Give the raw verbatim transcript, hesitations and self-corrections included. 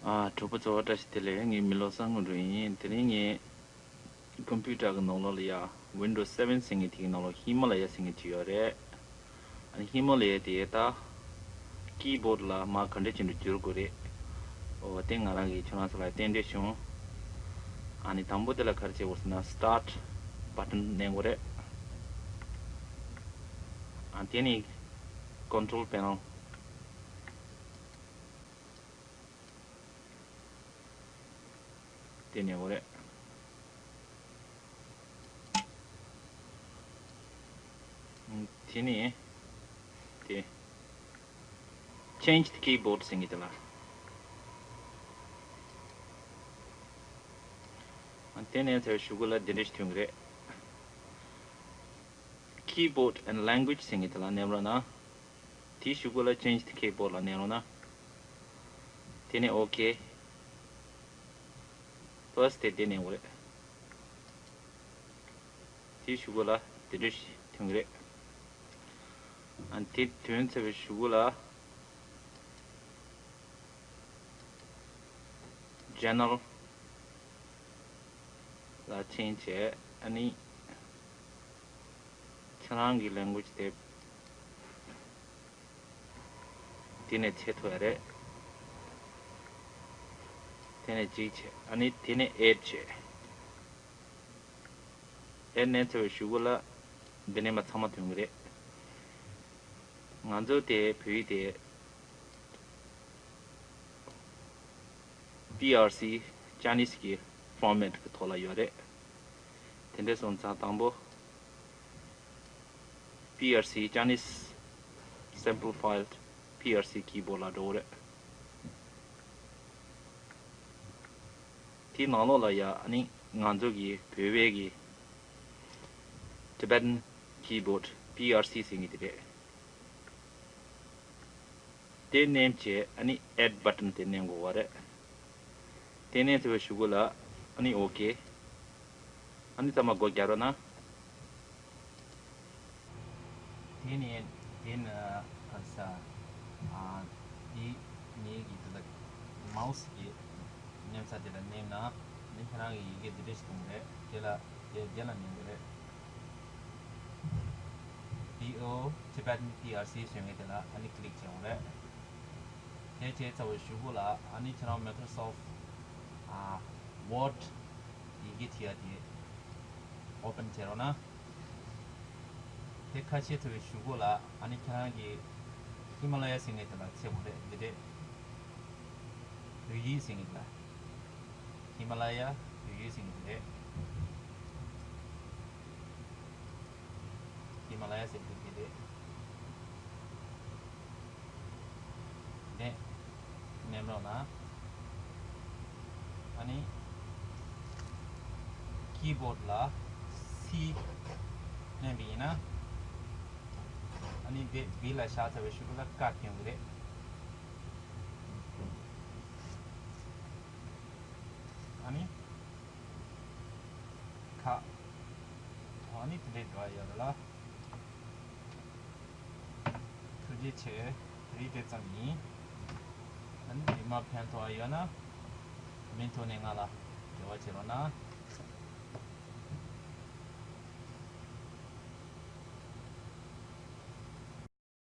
ཨ། གྲོགས་པོ་ཚོ་བཀྲ་ཤིས་བདེ་ལེགས། ངའི་མི་ལོ་གསར་སྔོན་འགྲོ་ཡིན། དེ་རིང་ངས་ཀམ་པུ་ཊར་གི་ནང་ལོགས་ལ་ཡ་Windows seven ཟེར་མཁན་དེའི་ནང་ལོགས་ཧི་མ་ལ་ཡ་ཟེར་མཁན་ཅིག་ཡོད་རེད། ཨ་ནི་ཧི་མ་ལ་ཡ་དེ་ད་ཀི་བོརྡ་ལ་མར་ག་འདྲ་བྱས་ནས་བསྒྱུར་དགོས་རེད། འོ་དེ་ང་རང་གིས་ཁྱེད་རང་ཚོ་ལ་རྟེན་འབྲེལ་བྱུང་། ཨ་ནི་དང་པོ་དེ་ལ་ག་རེ་བྱེད་དགོས་ཟེར་ན་Start Button མནན་དགོས་རེད། ཨ་དེ་ནི་Control Panel དེ་ནས་འོ་རེད། དེ་ནས་དེ་Change the keyboard ཟེར་གྱི་དེ་ལ། དེ་ནས་དེར་གཞུག་གུ་ལ་འདི་འདྲ་ཞིག་ཐོན་གྱི་རེད། Keyboard and Language ཟེར་གྱི་དེ་ལ་མནན་རོགས་གནང་། དེའི་གཞུག་གུ་ལ་Change the Keyboard ལ་མནན་རོགས་གནང་། དེ་ནས་ཨོ་ཁེ། First དེ་དེ་མནན་དགོས་རེད། དེའི་གཞུག་གུ་ལ་དེ་འདྲ་ཞིག་ཐོན་གྱི་རེད། ཨ་དེ་ཐོན་ཚར་བའི་གཞུག་གུ་ལ་General ལ་Change བྱས། ཨ་ནི་ཁྱེད་རང་གི་language དེ་དེ་ནས་བྱེད་ཐུབ་ཡ་རེད། དེ་ནས་གཅིག་བྱས། ཨ་ནི་དེ་ནས་Add བྱས། Add མནན་ཚར་བའི་གཞུག་གུ་ལ་འདི་ནས་མར་ཚང་མ་ཐོན་གྱི་རེད། ང་ཚོ་དེ་བོད་ཡིག་དེ་པི་ཨར་སི་Chinese གི་format གི་ཐོག་ལ་ཡོད་རེད། དེ་འདྲ་སོང་ཙང་དང་པོ་པི་ཨར་སི་Chinese simplified P R C keyboard ལ་འགྲོ་གི་རེད། དེའི་ནང་ལོགས་ལ་ཡ་ཨ་ནི་ང་ཚོ་གི་བོད་པའི་གི་Tibetan keyboard P R C ཟེར་མཁན་དེ་རེད། དེ་མནན་བྱས་ཨ་ནི་Add button དེ་མནན་དགོས་པ་རེད། དེ་མནན་ཚར་བའི་གཞུག་གུ་ལ་ཨ་ནི་ཨོ་ཁེ། ཨ་ནི་ཚང་མ་སྒོ་རྒྱག་རོགས་གནང་། དེ་ནས་དེ་ནི་ག་རེ་ཟ། ཨ་འདི་ངེད་ཀྱི་དེ་ལ་མའོ་སི་གི་མནན་ས་དེ་ལ་མནན་ན་ནི་ཁྱེད་རང་གི་ཡི་གེ་འདི་འདྲ་ཞིག་ཐོན་གྱི་རེད། དེ་ལ་དེ་དེ་ལ་མནན་དགོས་རེད། P O Tibetan P R C ཟེར་མཁན་དེ་ལ་ཨ་ནི་click བྱེད་དགོས་རེད། དེ་བྱས་ཚར་བའི་གཞུག་གུ་ལ་ཨ་ནི་ཁྱེད་རང་Microsoft ཨ་Word ཡི་གེ་བྲིས་ཡ་དེ་open བྱེད་རོགས་གནང་། དེ་ཁ་ཕྱེ་ཚར་བའི་གཞུག་གུ་ལ་ཨ་ནི་ཁྱེད་རང་གི་ཧི་མ་ལ་ཡ་ཟེར་མཁན་དེ་ལ་འཚོལ་དགོས་རེད། འདི་འདྲས་བོད་ཡིག་ཟེར་མཁན་དེ་ལ། ཧི་མ་ལ་ཡ་བོད་ཡིག་ཟེར་མཁན་དེ་རེད། ཧི་མ་ལ་ཡ་ཟེར་དུས་དེ་རེད། དེ་མནན་རོགས་གནང་། ཨ་ནི་ཀི་བོརྡ་ལ་སི་མནན་པ་ཡིན་ན། ཨ་ནི་དེ་བི་ལ་བཞག་ཚར་བའི་གཞུག་གུ་ལ་ཀ་ཐོན་གྱི་རེད། ཨ་ནི་ཁ། ཨ་ནི་དེ་འདྲའི་འགྲོ་བ་ཡོད་རེད་ལ། ཐུགས་རྗེ་ཆེ། དེ་རིང་དེ་ཙམ་ཡིན། ཨ་ནི་རྗེས་མ་ཕན་ཐོགས་ཡོད་ན་ཀོ་མེན་ཊི་ནང་ང་ལ་འབྲེལ་བ་བྱེད་རོགས་གནང་།